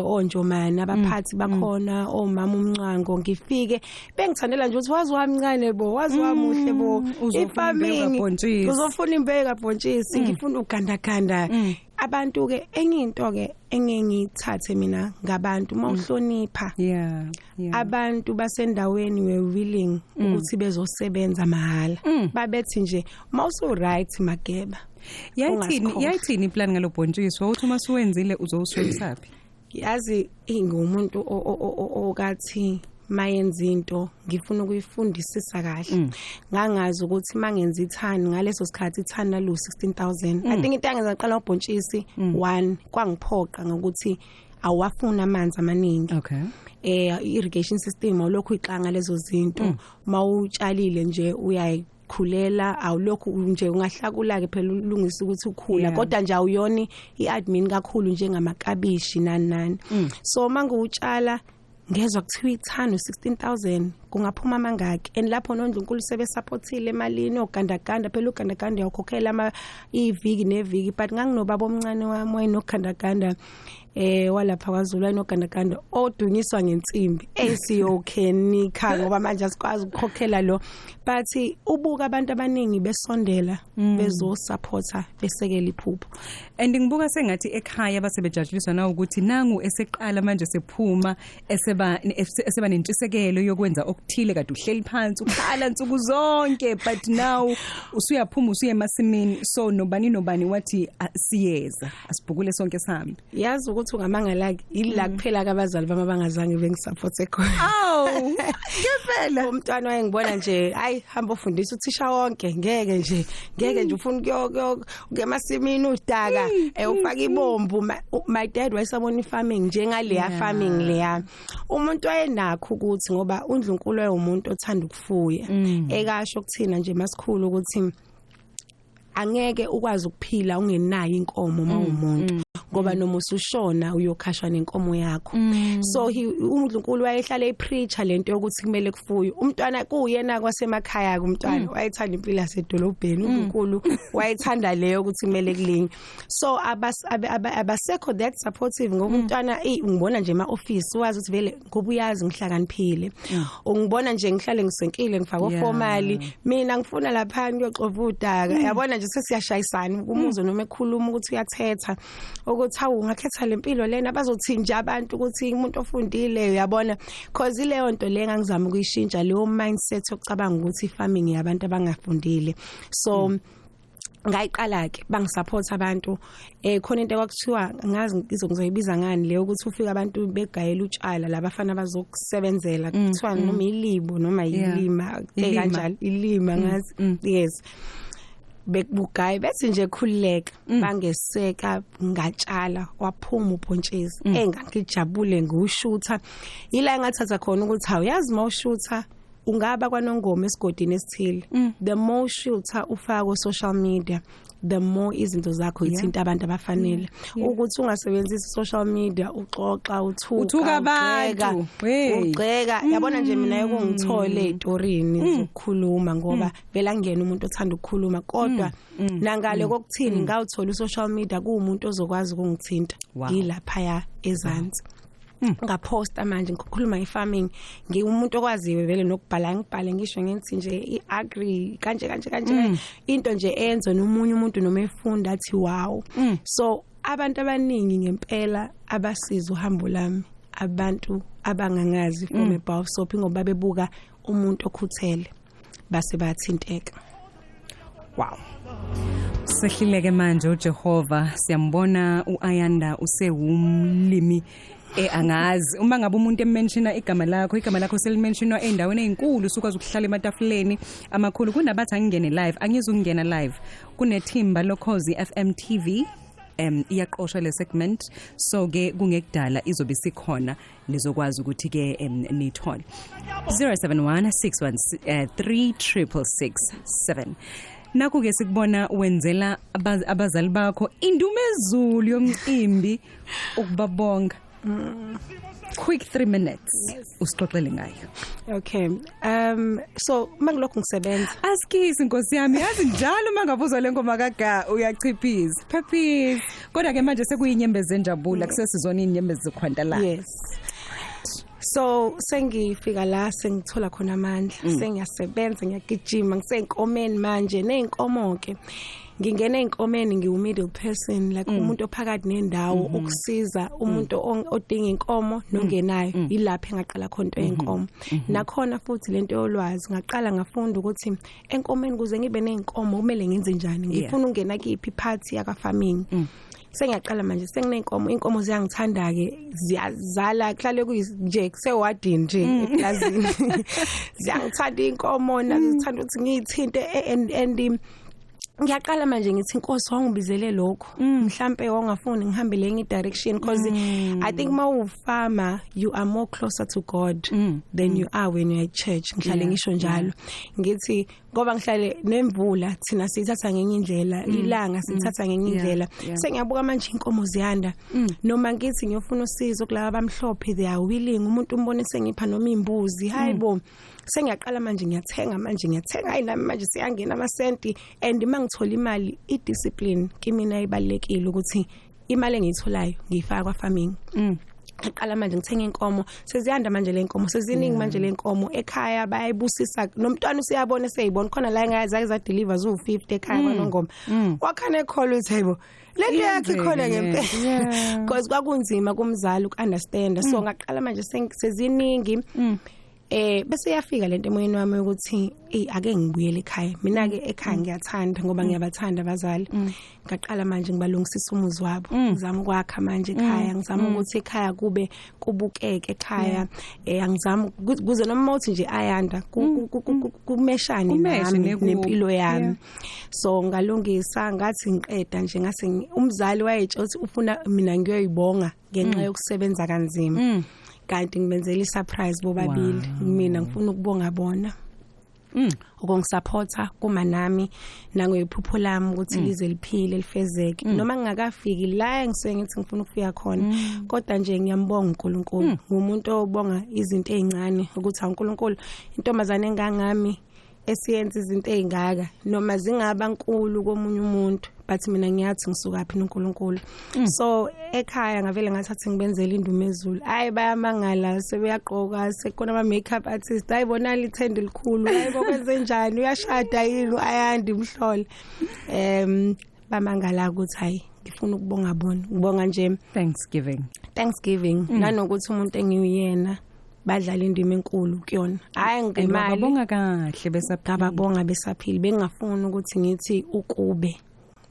onjomana abaphathi bakhona, omama umncwango. Ngifike bengithandela nje ukuthi wazi wamncane bo, wazi wamuhle bo, ifarming uzofuna imbewu kabhontshisi, ngifuna ugandaganda. Abantu ke enye into ke engengithathe mina ngabantu mawuhlonipha, abantu basendaweni we willing ukuthi bezosebenza mahala, babethi nje mawusu right Mageba. Yayithini iplan ngalobhontshisi uthi uma suwenzile uzowuswelisa phi? Yazi ingumuntu okathi mayenza into ngifuna ukuyifundisisa kahle. Ngangazi ukuthi mangenza ithani ngaleso sikhathi ithani nalo 16,000. I think into engenza ngaqala ubhontshisi 1 kwangiphoqa ngokuthi awafuna amanzi amaningi. Irrigation system awulokhu ixanga lezo zinto, mawutshalile nje uyayikhulela, awulokhu nje ungahlakula ke phela ulungisa ukuthi ukhula, kodwa nje awuyoni iadmin kakhulu njengamakabishi nani nani. So mangutshala ngezwe kuthiwa ithano 16,000 kungaphuma amangaki, and lapho noNdlunkulu sebesupportile emalini ogandaganda, phela ugandaganda uyakhokhela ama iviki neviki, but nganginobaba omncane wami wayenogandaganda walapha kwaZulu wayenogandaganda odunyiswa ngensimbi esiyokhenika, ngoba manje asikwazi ukukhokhela lo, but ubuka abantu abaningi besondela bezosupporta besekela iphupho. And ngibuka sengathi ekhaya basebejabuliswa na ukuthi nangu eseqala manje sephuma eseba nentshisekelo yokwenza okuthile, kade uhleli phansi ukhala nsuku zonke, but now usuyaphuma usuye emasimini, so nobani wathi siyeza asibhukule sonke sihambe. Yazi ukuthi ungamangalaki ila kuphela kabazali bami abangazange bengisupporte khona. Aw, ngempela umntwana wayengibona nje hayi hamba ufundisa uthisha wonke, ngeke nje ufuna ukuya emasimini udaka ufaka ibombu. My dad wayesabona ifarming njengaleya farming leya. Umuntu wayenakho ukuthi ngoba uNdlunkulu umuntu othanda ukufuya, ekasho kuthina nje masikhulu ukuthi angeke ukwazi ukuphila ungenayo inkomo mawumuntu, ngoba noma usushona uyokhashwa nenkomo yakho. So uNdlunkulu wayehlala epreacher lento yokuthi kumele kufuye umntwana, kuyena kwasemakhaya kumntwana wayethanda impilo yasedolobheni, uNdlunkulu wayethanda leyo ukuthi kumele kulinye. So abasekho that supportive ngoba umntwana ngibona nje ema office wazi ukuthi vele ngoba uyazi ngihlakaniphile, ungibona nje ngihlale ngisenkile ngifaka ofomali, mina ngifuna lapha ngiyoxova udaka, yabona nje sesiyashayisana umuzo noma ekhuluma ukuthi uyathetha ukuthi hawu ungakhetha lempilo lena, bazothi nje abantu ukuthi umuntu ofundile, uyabona, cause ileyo nto le ngangizama ukuyishintsha leyo mindset yokucabanga ukuthi farming yabantu abangafundile. So ngayiqala ke bangisupport abantu, khona into ekwakuthiwa ngazi ngizoyibiza ngani leyo ukuthi ufika abantu begayela utshala labafana bazokusebenzela, kuthiwa noma ilibo noma ilima kanjalo, ilima ngazi, yes. Bekubugayi bethi nje khululeka, bangeseka, ngatshala, waphuma ubhontshisi. Engangijabule ngiwushutha. Ila engathatha khona ukuthi awuyazi mawushutha ungaba kwanongoma esigodini esithile. The more shooter ufaka ku social media, the more izinto zakho ithinta abantu abafanele. Ukuthi ungasebenzisi social media uxoxa, uthuka, Uthuka abantu. Hey. Ugxeka. Yabona nje mina ekungithole ezitorini zokukhuluma, ngoba vele angiyena umuntu othanda ukukhuluma, kodwa nangale kokuthini ngawuthola u-social media kuwumuntu ozokwazi ukungithinta. Ngilapha ezansi. Ngaposta manje ngikhuluma ngefarming, ngiwumuntu okwaziyo vele nokubhala, ngibhale ngisho ngithi nje iagri kanje kanje kanje, into nje eyenza nomunye umuntu noma efunda athi wow. So abantu abaningi ngempela abasiza uhambo lami, abantu abangangazi from above, so ngoba bebuka umuntu okhuthele base bayathinteka. Wow. Sehlileke manje uJehova, siyambona uAyanda usewumlimi. Angazi uma ngabe umuntu ementiona igama lakho, igama lakho selimentionwa endaweni ezinkulu, usukwazi ukuhlala ematafuleni amakhulu. Kunabathi angingene live, angizungena live. Kunethimba lokhozi FM TV iyaqosha le segment, so ke kungekudala izobe sikhona, nizokwazi ukuthi ke nithole 071 613 3667. Nakho ke sikubona wenzela abazali bakho indumezulu yomcimbi ukubabonga. Quick 3 minutes. Usixoxele ngayo. Okay. So mangilokhu ngisebenza. Asikisi Nkosi yami, yazi njalo mangabuzwa le ngoma kaga uyachiphisa. Phephisa. Kodwa ke manje sekuyinyembezi enjabula, kusesizona inyembezi zokhwantalala. Yes. So sengifika la sengithola khona amandla, sengiyasebenza, ngiyagijima, ngisenkomeni manje nezinkomo ke. Ngingena einkomeni ngiwu middle person, like umuntu ophakathi nendawo, ukusiza umuntu odinga inkomo nongenayo. Ilapho engaqala khona into yenkomo. Nakhona futhi lento yolwazi ngaqala ngafunda ukuthi enkomeni kuze ngibe nezinkomo kumele ngenze njani, ngifuna ukungena kiphi party yaka farming. Sengiyaqala manje senginenkomo, inkomo ziyangithanda ke, ziyazala, kuhlale nje kusewadini nje eplazini. Ziyangithanda inkomo nazo zithanda ukuthi ngiyithinte, and ngiyaqala manje ngithi inkosi wangibizele lokho, mhlambe wangafuni ngihambe lenye direction, because I think ma farmer you are more closer to God than you are when you are at church. Ngihlale ngisho njalo ngithi ngoba ngihlale nemvula thina siyithatha ngenye indlela, ilanga sithatha ngenye indlela. Sengiyabuka manje inkomo ziyanda, noma ngithi ngiyofuna usizo kulaba abamhlophe, they are willing, umuntu umbone sengipha noma imbuzi, hayibo. Sengiyaqala manje ngiyathenga manje, ngiyathenga, hayi nami manje siyangena amasenti. And mangithola imali, i-discipline kimina ibalekile ukuthi imali engiyitholayo ngiyifaka kwa farming. Ngaqala manje ngithenga inkomo, seziyanda manje le nkomo, seziningi manje le nkomo ekhaya, bayayibusisa nomntwana usiyabona, seyibona khona la engayazi za deliver zu 50 ekhaya kwanongoma. Wakhana ekholwa ukuthi hayibo lento yakhe ikhona ngempela, because kwakunzima kumzali ukunderstand. So ngaqala manje seziningi. Bese yafika lento emoyeni wami ukuthi ake ngibuyele ekhaya. Mina ke ekhaya ngiyathanda ngoba ngiyabathanda abazali. Ngaqala manje ngibalungisisa umuzi wabo, ngizama ukwakha manje ekhaya, ngizama ukuthi ekhaya kube kubukeke ekhaya. Angizama kuze noma uthi nje Ayanda kumeshane nami nempilo yami. So ngalungisa, ngathi ngiqeda nje ngase umzali wayetsho ukuthi ufuna mina ngiyoyibonga ngenxa yokusebenza kanzima. Kanti ngibenzela isurprise bobabili. Mina ngifuna ukubonga bona ukungisupporta kuma nami nangoyiphupho lami ukuthi lize liphile lifezeke, noma ngingakafiki la engisuke ngithi ngifuna ukufika khona, kodwa nje ngiyambonga uNkulunkulu. Ngumuntu obonga izinto ezincane ukuthi uNkulunkulu intombazane engangami esiyenza izinto ezingaka, noma zingaba nkulu komunye umuntu, but mina ngiyathi ngisuka phi noNkulunkulu. So ekhaya ngavele ngathatha ngibenzele indumezulu, hayi bayamangala, sebeyaqoka, sekona ama makeup artist, hayi bona lithende elikhulu, hayi bokwenze njani, uyashada yini Ayanda imhlole. Bamangala ukuthi hayi ngifuna ukubonga bona, ngibonga nje Thanksgiving nanokuthi umuntu engiyena badlala indima enkulu kuyona. Hayi ngemali babonga kahle besaphila, babonga besaphila, bengafuni ukuthi ngithi ukube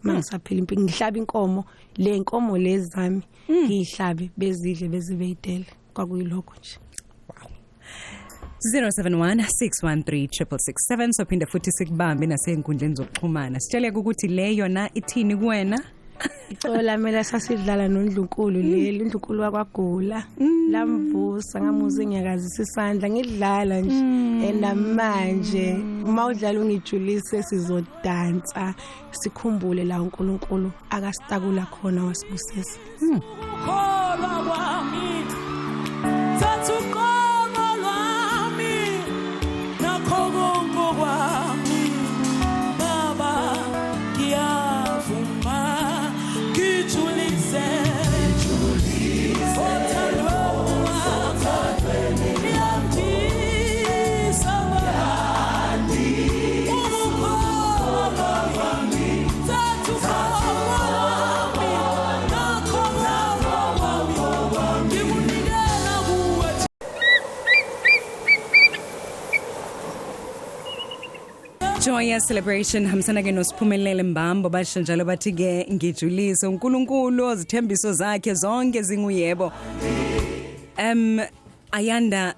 mangisaphila impilo ngihlaba inkomo, le inkomo lezi zami ngiyihlabe bezidle bezibeyidele, kwakuyilokho nje. Wow. 0716136667. Sophinde futhi sikubambe nasey'nkundleni zokuxhumana, sitsheleke ukuthi le yona ithini kuwena. Icolo lami lasasidlala noNdlunkulu leli, uNdlunkulu wakwagula. Lamvusa ngamuza enyakazisa isandla ngidlala nje. Namanje uma udlala ungijulise sizodansa sikhumbule la uNkulunkulu akasitakula khona wasibusisa. Ukukholwa kwami, thatha uqobo lwami, nakho konke kwami, Baba ngiyavuma, ngijulise othandweni liyandisa ukukholwa kwami, thatha uqobo lwami, nakho konke kwami, ngikunikela kuwe. Joyous celebration hambisana ke noSiphumelele Mbambo, basho njalo bathi ke ngijulise uNkulunkulu ozithembiso zakhe zonke zinguyebo. Ayanda,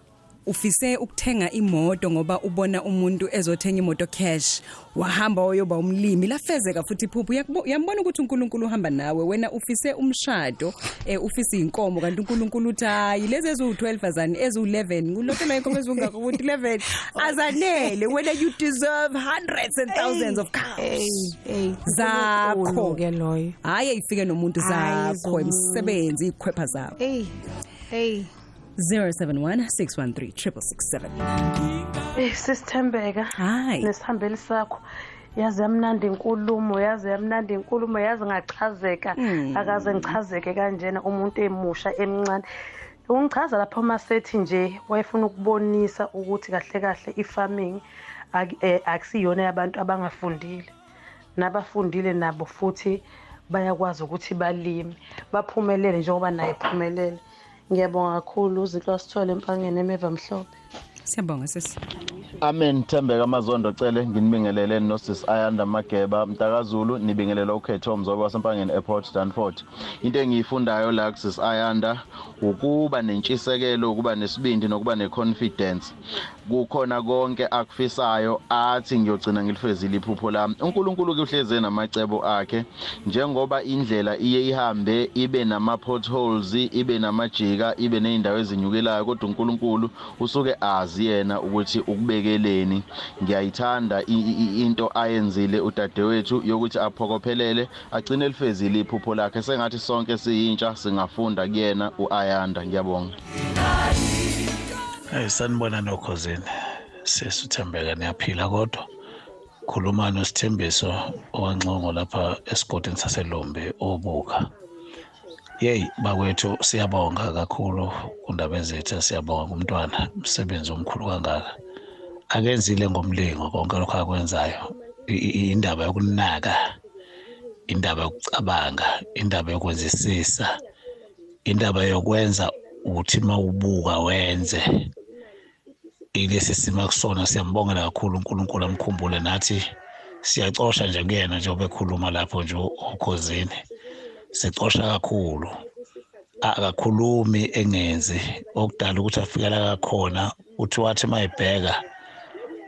ufise ukuthenga imoto ngoba ubona umuntu ezothenga imoto cash, wahamba wayoba umlimi, lafezeka futhi iphupho. Uyambona ukuthi uNkulunkulu uhamba nawe. Wena ufise umshado, ufise inkomo, kanti uNkulunkulu uthi hayi, lezi eziwu12 azani, eziwu11 kulotshelwa inkomo ezingaka ukuthi 11 azanele, wena you deserve hundreds and thousands of cows. Hey hey. Zakho. uNkulunkulu ke loyo. Hayi, ifike nomuntu. Hhayi, Zakho. zomuntu. Imisebenzi ikhwepha zakho. Hey hey. 071 613 6667. Sisithembeka. Hayi. Nesihambeli sakho. Yazi yamnandi inkulumo, yazi yamnandi inkulumo, yazi ngachazeka. Akaze ngichazeke kanjena umuntu emusha emncane. Ungichaza lapha masethi nje wayefuna ukubonisa ukuthi kahle kahle ifarming akusiyona yabantu abangafundile. Nabafundile nabo futhi bayakwazi ukuthi balime, baphumelele njengoba naye ephumelele. Ngiyabonga kakhulu, uZinhle Sithole Empangeni eMeva Mhlophe. Siyabonga sisi. Amen. Thembeka Mazondo Cele, nginibingelele noSis Ayanda Mageba Mtakazulu, nibingelela ukhetho Mzobe waseMpangeni Airport Danford. Into engiyifundayo la kuSis Ayanda ukuba nentshisekelo, ukuba nesibindi nokuba neconfidence kukhona konke akufisayo, athi ngiyogcina ngilifezile iphupho lami. uNkulunkulu ke uhleze namacebo akhe, njengoba indlela iye ihambe ibe nama potholes, ibe namajika, ibe nezindawo ezinyukelayo, kodwa uNkulunkulu usuke azi yena ukuthi ukubekeleni. Ngiyayithanda into ayenzile udadewethu yokuthi aphokophelele agcine elifezile iphupho lakhe. Sengathi sonke siyintsha singafunda kuyena uAyanda. Ngiyabonga. Hey, sanibona nokhozini. Sesithembeka, niyaphila? Kodwa khuluma noSithembiso owanxongo lapha esigodini saseLombe obuka. Yey bakwethu, siyabonga kakhulu kundaba ezethu, siyabonga kumntwana, umsebenzi omkhulu kangaka akenzile ngomlingo. Konke lokho akwenzayo, indaba yokunaka, indaba yokucabanga, indaba yokwenzisisa, indaba yokwenza uthi mawubuka wenze ilesi sima kusona. Siyambongela kakhulu, uNkulunkulu amkhumbule. Nathi siyacosha nje kuyena njengoba ekhuluma lapho nje okhozini, sicosha kakhulu, akakhulumi engenzi, okudala ukuthi afikela kakhona. Uthi wathi mayibheka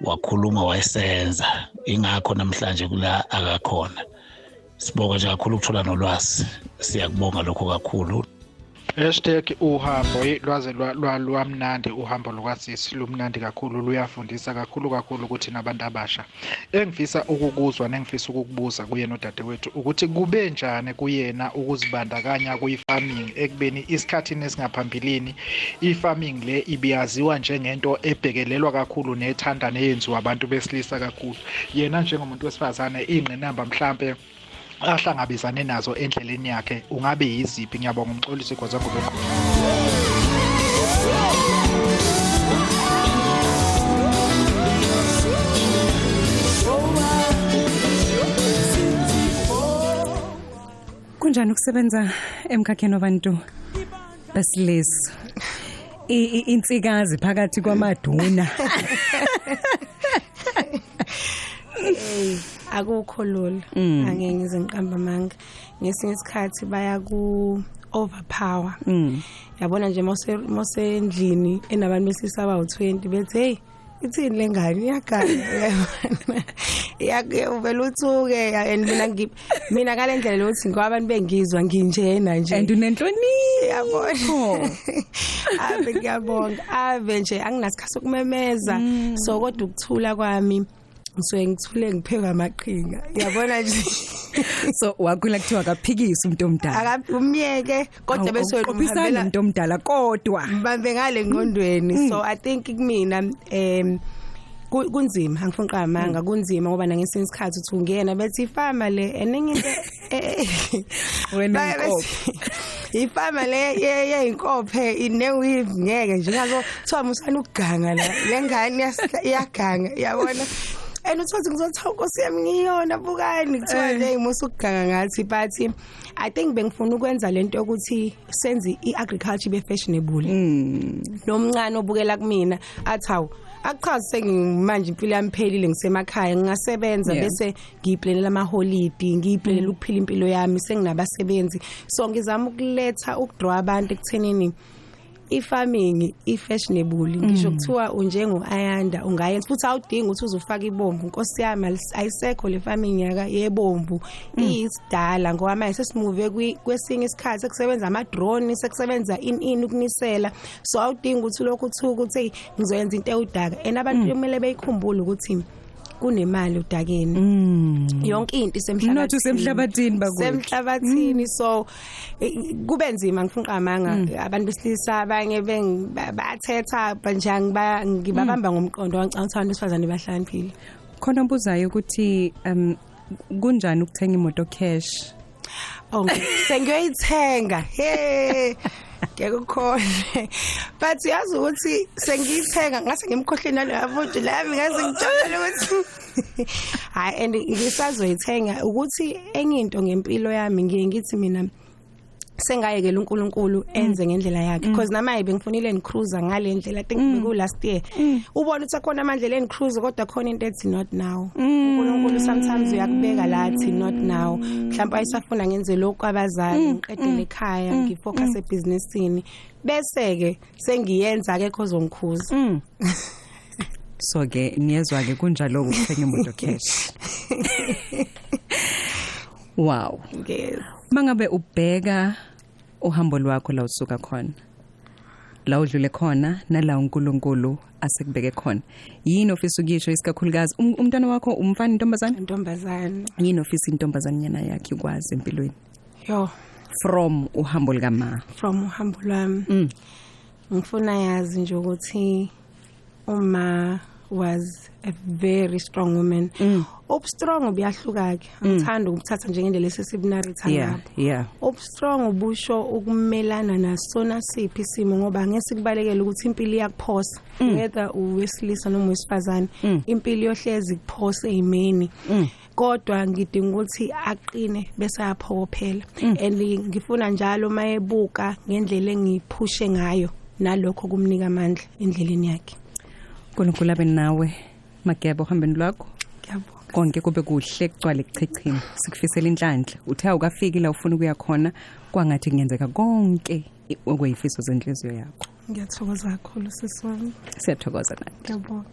wakhuluma wayesenza, ingakho namhlanje kula akakhona. Sibonga nje kakhulu ukuthola nolwazi, siyakubonga lokho kakhulu. #uhambo lwaze lwamnandi uhambo lukasisi, lumnandi kakhulu, luyafundisa kakhulu kakhulu ukuthi nabantu abasha. Engifisa ukukuzwa nengifisa ukukubuza kuyena udadewethu ukuthi kube njani kuyena ukuzibandakanya kwi-farming, ekubeni isikhathini esingaphambilini i-farming le ibiyaziwa njengento ebhekelelwa kakhulu nethanda neyenziwa abantu besilisa kakhulu. Yena njengomuntu wesifazane, ingqinamba mhlampe ahlangabezane nazo endleleni yakhe ungabe yiziphi? Ngiyabonga, umxolisi Gwaza Ngobe. Kunjani ukusebenza emkhakheni wabantu besilisa, insikazi phakathi kwamaduna? Hey, akukho lula, angeke ngize ngiqamba amanga. Ngesinye isikhathi baya ku overpower. Yabona nje mosendlini enabantu besilisa abawu20 bethi hey, ithini lengane, iyaganga, uyabona, iyakuvela uthuke. And mina ngale ndlela lokuthi ngoba abantu bengizwa nginjena nje. And unenhlonipho. Yabona, ave ngiyabonga, ave nje anginasikhathi sokumemeza. So kodwa ukuthula kwami, ngisuke ngithule ngipheka amaqhinga, yabona nje. So wakhula kuthiwa akaphikisi umuntu omdala. Umyeke, kodwa bese wena umhambela umuntu omdala kodwa mbambe ngale ngqondweni. So I think kumina kunzima, angifuni uqamanga, kunzima ngoba nangesinye isikhathi uthi ungena bethi ifama le eningi into wena ifama le yeyinkophe ine-weave, ngeke nje ngazo kuthiwa musana ukuganga la, le ngane iyaganga, yabona. And uthi ngizothiwa Nkosi yami ngiyona, bukani, kuthiwa nje musa ukuganga ngathi. But I think bengifuna ukwenza lento yokuthi senze i-agriculture ibe fashionable. Nomncane obukela kumina athi hawu, akuchazi sengimanje impilo yami phelile, ngisemakhaya ngingasebenza bese ngiyiplanela ama-holiday, ngiyiplanela ukuphila impilo yami senginabasebenzi. So ngizama ukuletha ukudraw abantu ekuthenini i-farming i-fashionable. Ngisho kuthiwa unjengo Ayanda ungayenza, futhi awudingi ukuthi uzofaka ibomvu. Nkosi yami, ayisekho le farming yaka yebomvu, iyisidala ngoba manje sesimuve kwesinye isikhathi, sekusebenza ama-drone, sekusebenza in ukunisela. So awudingi ukuthi lokhu uthuka ukuthi ngizoyenza into ewudaka. And abantu kumele beyikhumbule ukuthi kunemali udakeni. Yonke into isemhlabathini. Not usemhlabathini bakwethu. Semhlabathini. So kube nzima, ngifuna uqamanga, abantu besilisa abanye bathetha banjani, ngibabamba ngomqondo wangicabanga ukuthi abantu besifazane bahlakaniphile. Khona mbuzayo ukuthi kunjani ukuthenga imoto cash? Oh, sengiyoyithenga. Hey, ngeke ukhona. But yazi ukuthi sengiyithenga ngase ngimkhohleni naloya muntu lami, ngase ngijabule ukuthi hayi, and ngisazoyithenga. Ukuthi enye into ngempilo yami ngiye ngithi mina sengayekela uNkulunkulu enze ngendlela yakhe, because namaye bengifuna i-Land Cruiser ngale ndlela. I think beku last year ubona ukuthi akhona amandla Land Cruiser, kodwa khona into ethi not now. uNkulunkulu sometimes uyakubeka la athi not now. Mhlawumbe ayisafuna ngenze lokhu abazali, ngiqedele ekhaya, ngifocus ebusinessini, bese ke sengiyenza akekho ozongikhuza. So ke niyezwa ke kunjalo ukuthenga imoto cash. Wow. Yes. Mangabe ubheka uhambo lwakho la usuka khona, la udlule khona, nala uNkulunkulu asekubeke khona, yini ofisa ukuyisho isikakhulukazi umntwana wakho, umfana, intombazane? Intombazane. Yini ofisa intombazane yana yakhe ikwazi empilweni? Yo, from uhambo lukama. From uhambo lwami. Ngifuna yazi nje ukuthi uma was a very strong woman. Ubustrong buyahluka ke, angithanda ukuthatha njengendlela esesibunarrate ngapho. Ubustrong ubusho ukumelana nasona siphi isimo, ngoba ngeke sikubalekele ukuthi impilo iyakuphosa, whether uwesilisa noma wesifazane, impilo yohlezi kuphosa ezimeni. Kodwa ngidinga ukuthi aqine bese ayaphokophela. And ngifuna njalo mayebuka ngendlela engiphushe ngayo, nalokho kumnika amandla endleleni yakhe. uNkulunkulu abe nawe Mageba ohambeni lwakho. Ngiyabonga. Konke kube kuhle, kugcwale kuchichima. Sikufisela inhlanhla. Uthe awukafiki la ufuna ukuya khona, kwangathi kungenzeka konke okuyifiso zenhliziyo yakho. Ngiyathokoza kakhulu sisi wami. Siyathokoza nathi. Ngiyabonga.